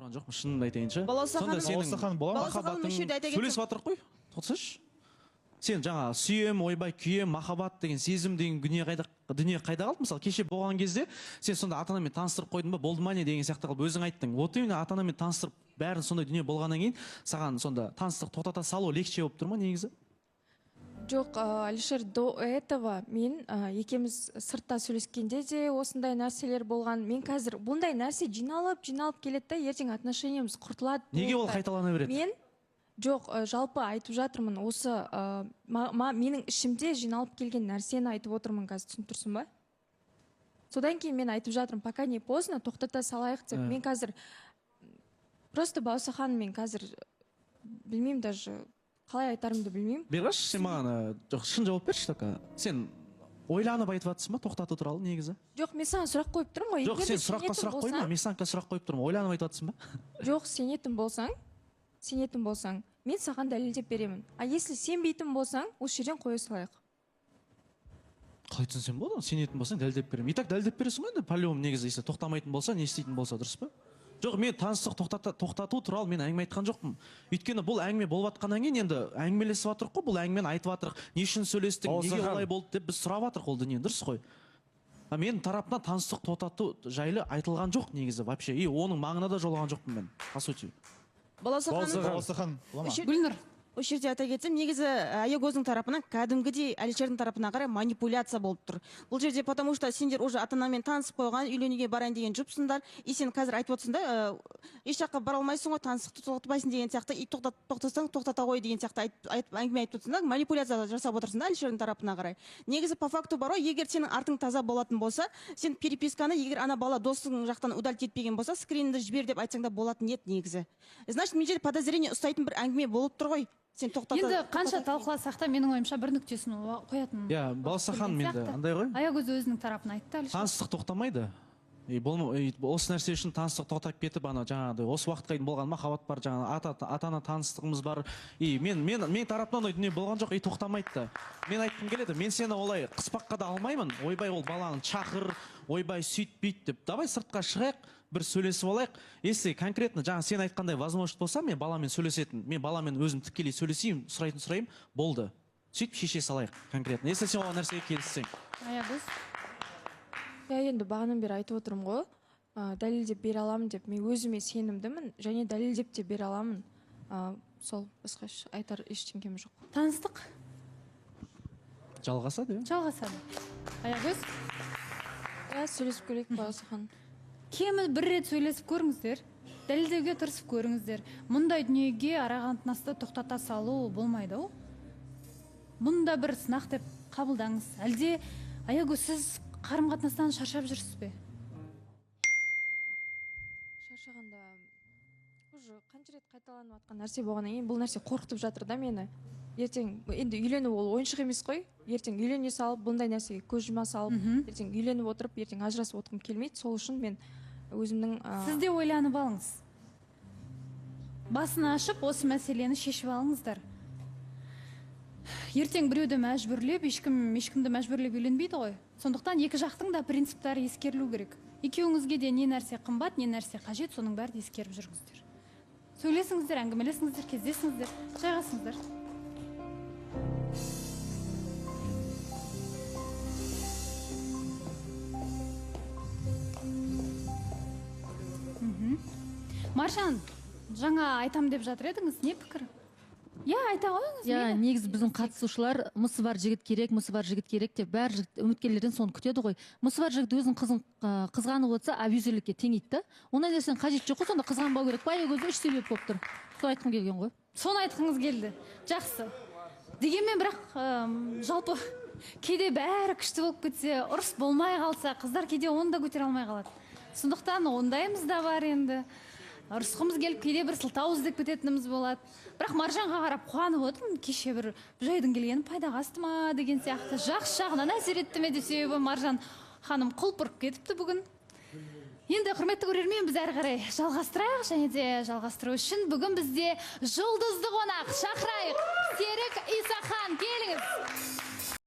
Тұрған жоқпын, шынымды айтайыншы. Балауса Сонда ханым- сенің Балауса ханым бола ма? Балауса ханым, осы жерде айта кетсем- Сөйлесіп жатырық қой, тоқтасайшы. Сен жаңа сүйем, ойбай, күйем, махаббат деген сезім деген дүние қайда, дүние қайда қалды? Мысалы, кеше болған кезде сен сонда ата анамен таныстырып қойдың ба, болды ма, не деген сияқты қылып өзің айттың. Вот именно ата анамен таныстырып, бәрін сондай дүние болғаннан кейін саған сонда таныстық тоқтата салу легче болып тұр ма негізі? Жоқ, Алишер, до этого мен екеуміз сыртта сөйлескенде де осындай нәрселер болған. Мен қазір бұндай нәрсе жиналып, жиналып келеді да, ертең отношениямыз құртылады. Неге ол толықтай. қайталана береді? Мен жоқ, жалпы айтып жатырмын, осы менің ішімде жиналып келген нәрсені айтып отырмын қазір, түсініп тұрсың ба? Содан кейін мен айтып жатырмын, пока не поздно, тоқтата салайық деп. Мен қазір просто Балауса ханым, мен қазір білмеймін даже, қалай айтарымды білмеймін. Берғаш, сен маған жоқ, шын жауап берші только. Сен ойланып айтып жатырсың ба тоқтату туралы негізі? Жоқ, мен саған сұрақ қойып тұрмын ғой. Жоқ, Егер сен де сұраққа сенетін сұрақ қойма, болсаң- мен саған сұрақ қойып тұрмын. Ойланып айтып жатырсың ба? Жоқ, сенетін болсаң, мен саған дәлелдеп беремін. А если сенбейтін болсаң, осы жерден қоя салайық. Қалай түсінсем болады? Сенетін болсаң дәлелдеп беремін. И так дәлелдеп бересің ғой енді, по-любому негізі, если тоқтамайтын болса, не істейтін болса, дұрыс па? Жоқ, мен таныстық тоқтату туралы мен әңгіме айтқан жоқпын. Өйткені бұл әңгіме болып жатқаннан кейін енді әңгімелесіп жатырық қой, бұл әңгімені айтып жатырық. Не үшін сөйлестің, Балауса неге ханым. олай болды деп біз сұрап жатырық ол дүниені, дұрыс қой. А менің тарапымнан таныстық тоқтату жайлы айтылған жоқ негізі вообще. И оның маңына да жолаған жоқпын мен, по сути. Балауса ханым. Балауса ханым, бола ма? Гүлнұр. Осы жерде айта кетсем, негізі Аягөздің тарапынан кәдімгідей Әлішердің тарапына қарай манипуляция болып тұр. Бұл жерде, потому что сендер уже ата-анамен танысып қойған, үйленуге барайын деген жұпсыңдар. И сен қазір айтып отырсың да, еш жаққа бара алмайсың ғой, таныстықты тоқтатпайсың деген сияқты, и тоқтатсаң тоқтата ғой деген сияқты айтып, әңгіме айтып отырсың да, манипуляция жасап отырсың да Әлішердің тарапына қарай. Негізі по факту бар ғой, егер сенің артың таза болатын болса, сен переписканы, егер ана бала досың жақтан удалить етпеген болса, скринді жібер деп айтсаң да болатын еді негізі. Значит, мына жерде подозрение ұстайтын бір әңгіме болып тұр ғой. Сен Енді қанша тоқтата- талқыласақ та, менің ойымша, бір нүктесін қоятын Иә, Балауса ханым, енді сияқты. андай ғой. Аягөз өзінің тарапын айтты, Әлішер. Таныстық тоқтамайды. И и осы нәрсе үшін таныстық тоқтап кетіп, ана жаңағыдай осы уақытқа дейін болған махаббат бар, жаңағы ата-ана таныстығымыз бар. И мен тарапымнан ондай дүние болған жоқ, и тоқтамайды да. Мен айтқым келеді, мен сені олай қыспаққа да алмаймын. Ойбай, ол баланы шақыр, ойбай, сөйт, бүйт деп. Давай сыртқа шығайық, бір сөйлесіп алайық. Если конкретно жаңа сен айтқандай возможность болса, мен баламен сөйлесетін, мен баламен өзім тікелей сөйлесейін, сұрайтын сұрайым, болды. Сөйтіп шеше салайық конкретно. Если сен оған нәрсеге келіссең. Аягөз. Я енді бағанадан бері айтып отырмын ғой, дәлелдеп бере аламын деп. Мен өзіме сенімдімін және дәлелдеп те бере аламын. Сол басқа айтар ештеңкем жоқ. Таныстық? Жалғасады, иә? Жалғасады. Аягөз? Иә, сөйлесіп көрейік, Балауса ханым. Кемі бір рет сөйлесіп көріңіздер, дәлелдеуге тырысып көріңіздер. Мұндай дүниеге ара қатынасты тоқтата салу болмайды ау. Мұнда бір сынақ деп қабылдаңыз. Әлде, Аягөз, сіз қарым-қатынастан шаршап жүрсіз бе? Шаршағанда уже қанша рет қайталанып жатқан нәрсе болғаннан кейін бұл нәрсе қорқытып жатыр да мені. Ертең енді үйлену ол ойыншық емес қой. Ертең үйлене салып, бұндай нәрсеге көз жұма салып, ертең үйленіп отырып, ертең ажырасып отырғым келмейді. Сол үшін мен өзімнің, Сіз де ойланып алыңыз. Басын ашып, осы мәселені шешіп алыңыздар. Ертең біреуді мәжбүрлеп, ешкімді мәжбүрлеп үйленбейді ғой. Сондықтан екі жақтың да принциптары ескерілу керек. Екеуіңізге де не нәрсе қымбат, не нәрсе қажет, соның бәрін ескеріп жүріңіздер. Сөйлесіңіздер, әңгімелесіңіздер, кездесіңіздер, жайғасыңыздар. Маржан, жаңа айтам деп жатыр едіңіз, не пікір? Иә, айта қойыңыз, Иә, мейлі. негізі біздің қатысушылар мысы бар жігіт керек, мысы бар жігіт керек деп бәр жігіт үміткерлерден соны күтеді ғой. Мысы бар жігіт өзінің қызын қызғанып отырса, абьюзерлікке теңейді да. Ондай нәрсенің қажеті жоқ қой, сонда қызғанбау керек па? Аягөзде үш себеп болып тұр. Соны айтқым келген ғой. Соны айтқыңыз келді. Жақсы. Дегенмен бірақ жалпы кейде бәрі күшті болып кетсе, ұрыс болмай қалса, қыздар кейде оны да көтере алмай қалады. Сондықтан ондайымыз да бар енді. Ұрысқымыз келіп, кейде бір сылтау іздеп кететініміз болады. Бірақ Маржанға қарап қуанып отырмын, кеше бір жайдың келгені пайдаға асты ма деген сияқты. Жақсы жағынан әсер етті ме деп, себебі Маржан ханым құлпырып кетіпті бүгін. Енді, құрметті көрермен, біз әрі қарай жалғастырайық. Және де жалғастыру үшін бүгін бізде жұлдызды қонақ шақырайық. Серік Исахан, келіңіз.